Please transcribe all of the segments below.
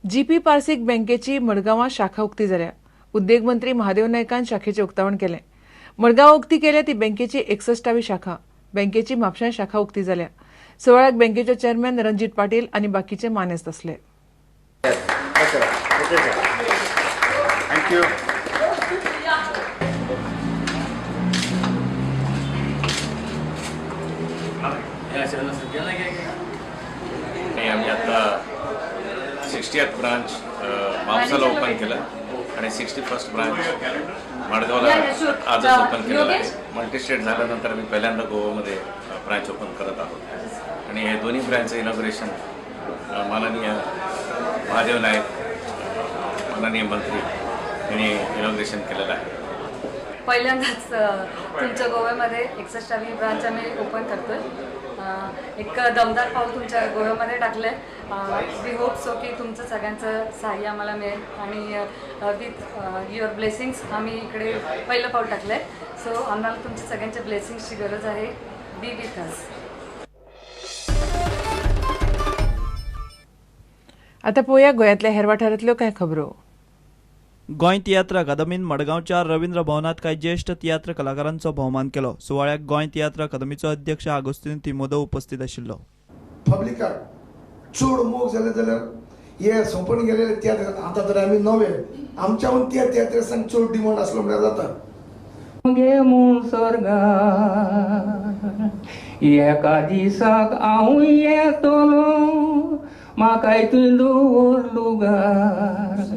GP पार्सीक बँकेची मडगांवां शाखा उक्ती जाल्या. उद्देग मंत्री महादेव नायकान शाखेचें उक्तावण केलें. मडगांवां उक्ती केल्या ती बँकेची 61वी शाखा. बँकेची म्हापशां शाखा उक्ती जाल्या. सुवाळ्याक बँकेचे चेअरमॅन रणजीत पाटील आनी बाकीचे मानेस्त आसले. आम्ही आता 60th branch म्हापसाला ओपन केलं आणि 61st branch मडगावला आजच ओपन केलेलं आहे. मल्टीस्टेट झाल्यानंतर आम्ही पहिल्यांदा गोवामध्ये ब्रांच ओपन करत आहोत आणि हे दोन्ही ब्रांचचं इनॉग्रेशन माननीय महादेव नाईक माननीय मंत्री यांनी इनॉग्रेशन केलेलं आहे. पहिल्यांदाच तुमच्या गोव्यामध्ये 61वी ब्रांच आम्ही ओपन करतोय. एक दमदार पाऊल तुमच्या गोव्यामध्ये टाकलं आहे. We hope so की तुमचं सगळ्यांचं सहाय्य आम्हाला मिळेल आणि विथ your blessings आम्ही इकडे पहिलं पाऊल टाकलं आहे. सो आम्हाला तुमच्या सगळ्यांच्या ब्लेसिंग्सची गरज आहे. Be with us. आता पळोवया गोंयांतल्या हेर वाठारांतल्यो कांय खबरो. गोंय तियात्र अकादमीन मडगांवच्या रवींद्र भवनात कांय ज्येश्ठ तियात्र कलाकारांचो भोवमान केलो. सुवाळ्याक गोंय तियात्र अकादमीचो अध्यक्ष आगोस्तीन तिमोदो उपस्थित आशिल्लो. पब्लिकाक चड मोग जाले जाल्यार हे सोंपण गेलेले तियात्र आतां तर आमी नवे आमच्याहून त्या तियात्रांक चड डिमांड आसलो म्हळ्यार जाता. गे म्हूण स्वर्गार एका दिसाक हांव येतलो म्हाकाय तूं दवर लुगार.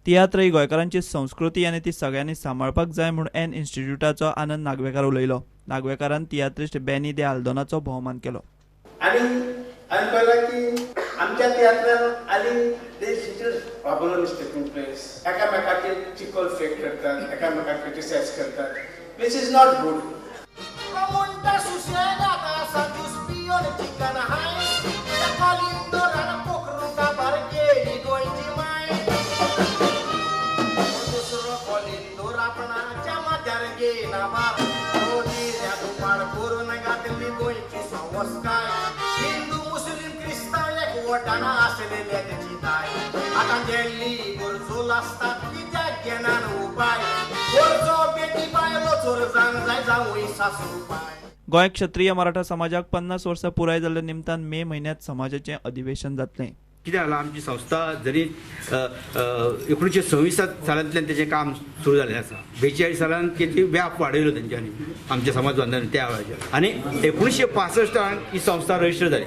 तियात्र ही गोंयकारांची संस्कृती आनी ती सगळ्यांनी सांबाळपाक जाय म्हूण एन इन्स्टिट्यूटाचो आनंद नागवेकार उलयलो. नागवेकारान तियात्रिस्ट बेनी दे आल्दोनाचो भोवमान केलो. आनी हांवें पळयलां की आमच्या तियात्रान आनी प्रॉब्लम is taking place. एकामेकाचेर चिखल फेक करतात, एकामेकाक क्रिटिसायज करतात, which is not good. Goa क्षत्रिय मराठा समाजाक 50 वर्सां पुराय जाल्ल्या निमतान मे म्हयन्यांत समाजाचें अधिवेशन जातलें. कितें जालां, आमची संस्था जरी 1926 सालांतल्यान तेचें काम सुरू जाल्लें आसा, 42 सालान तेची व्याप वाडयलो तेंच्यांनी आमच्या समाज बांधवांनी त्या वेळाचेर, आनी 1965 ही संस्था रजिस्टर जाली.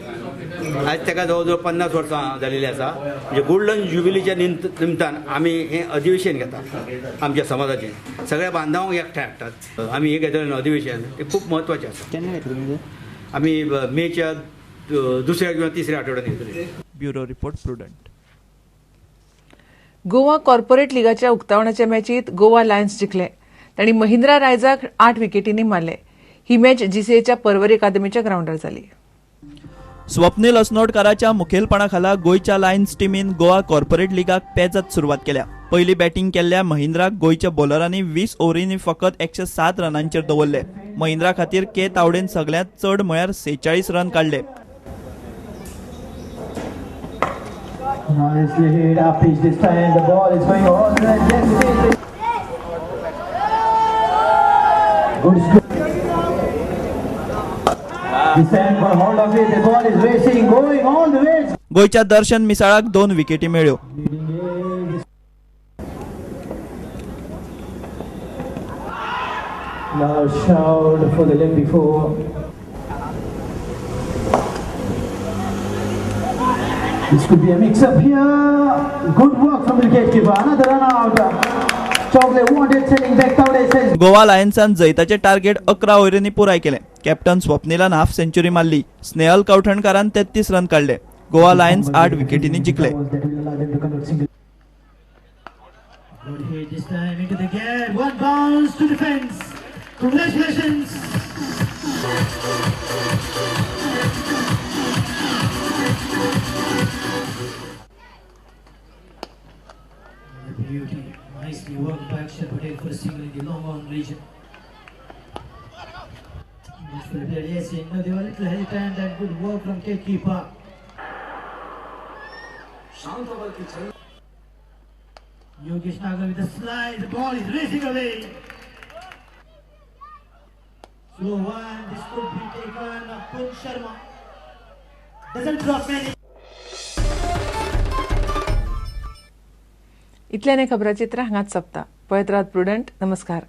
आज ताका जवळ जवळ 50 वर्सां जालेलीं आसा. म्हणजे गोल्डन जुबिलीच्या निमतान आमी हें अधिवेशन घेता आमच्या समाजाचें, सगळ्या बांधवांक एकठांय हाडटात. आमी हें घेतलें अधिवेशन, तें खूब म्हत्वाचें आसा. केन्ना घेतलें? आमी मेच्या दुसऱ्या किंवा तिसऱ्या आठवड्यात घेतले. Bureau report, Prudent. Goa corporate लिगाच्या उक्तावणाच्या मॅचीत गोवा लायन्स जिखले. तांणी महिंद्रा रायजाक 8 विकेटींनी मारले. ही मॅच जीसीएच्या परवरी अकादमीच्या ग्रावंडार जाली. स्वप्नील असनोडकाराच्या मुखेलपणाखाला गोंयच्या लायन्स टिमीन गोवा कॉर्पोरेट लिगाक पेजात सुरवात केल्या. पयली बॅटींग केल्ल्या महिंद्राक गोंयच्या बॉलरांनी 20 ओव्हरींनी फकत 107 रनांचेर दवरले. महिंद्रा खातीर के तावडेन सगळ्यांत चड म्हळ्यार 46 रन काडले. Nicely hit up pitch this time. The ball is going all the way. Yes, it is. Good score. This time for hold of it. The ball is racing, going all the way. गोंयच्या दर्शन मिसाळाक 2 विकेटी मेळ्यो. Now shout for the leg before. This could be a mix-up here. Good work from the wicketkeeper. Another run out. Chocolate wanted, sending back. Tawde says. Goa लायन्सान जैताचे target 11 ओव्हरींनी पुराय केलें. Captain स्वप्नीलान half century मारली. Snehal कवठणकारान 33 run काडले. Goa lions 8 विकेटींनी जिखले. Good hit this time into the gap. One bounce to defense. Congratulations. Beauty, nicely worked by Akshay Patel for a single in the long on region. Yes, no, they were a little hesitant and good work from gatekeeper. Yogesh Nagar with a slide. The ball is racing away. Slow one. This could be taken. Kun Sharma doesn't drop many. इतल्याने खबराचित्र हांगाच सोंपता. पळयत रात prudent. नमस्कार.